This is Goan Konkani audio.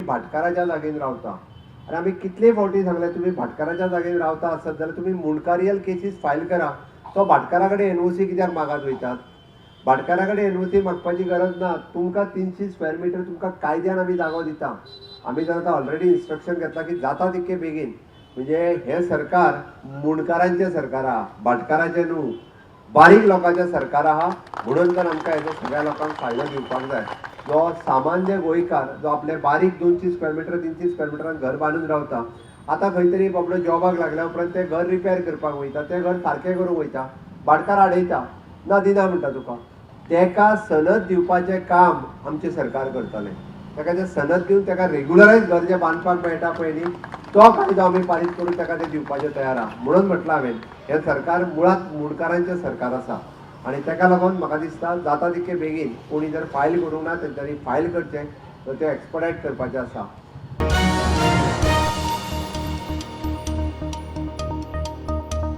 भाटकाराच्या जागेन रावता आनी आमी कितले फावटी सांगलें, तुमी भाटकाराच्या जागेन रावता आसत जाल्यार तुमी मुंडकारियल केसीस फायल करा. तो भाटकारा कडेन एनओसी कित्याक मागात वयतात? भाटकारा कडेन एनओसी मागपाची गरज ना. तुमकां 300 स्क्वेअर मिटर तुमकां कायद्यान आमी जागो दिता. आमी तर आतां ऑलरेडी इन्स्ट्रक्शन घेतला की जाता तितके बेगीन, म्हणजे हें सरकार मुंडकारांचें सरकार आहा, भाटकाराचें न्हू, बारीक लोकांचें सरकार आहा. म्हणून तर आमकां हेजो सगळ्या लोकांक फायदो दिवपाक जाय. जो सामान्य गोंयकार जो आपले बारीक 200 स्क्वेअर मिटर 300 स्क्वेअर मिटरान घर बांदून रावता, आतां खंय तरी बाबडो जॉबाक लागल्या उपरांत तें घर रिपेर करपाक वयता, तें घर सारकें करूंक वयता, भाटकार आडयता, ना दिना म्हणटा तुका, तेका सनद दिवपाचें काम आमचें सरकार करतलें. तेका तें सनद दिवन तेका रेगुलरायज घर जें बांदपाक मेळटा पळय न्ही, तो कायदो आमी पारीत करून तेका तें दिवपाचें तयार आहा. म्हणून म्हटलां हांवें, हें सरकार मुळांत मुंडकारांचें सरकार आसा आनी तेका लागून म्हाका दिसता जाता तितके बेगीन कोणी जर फायल करूंक ना तेंच्यांनी फायल करचें, तर तें एक्सपडायट करपाचें आसा.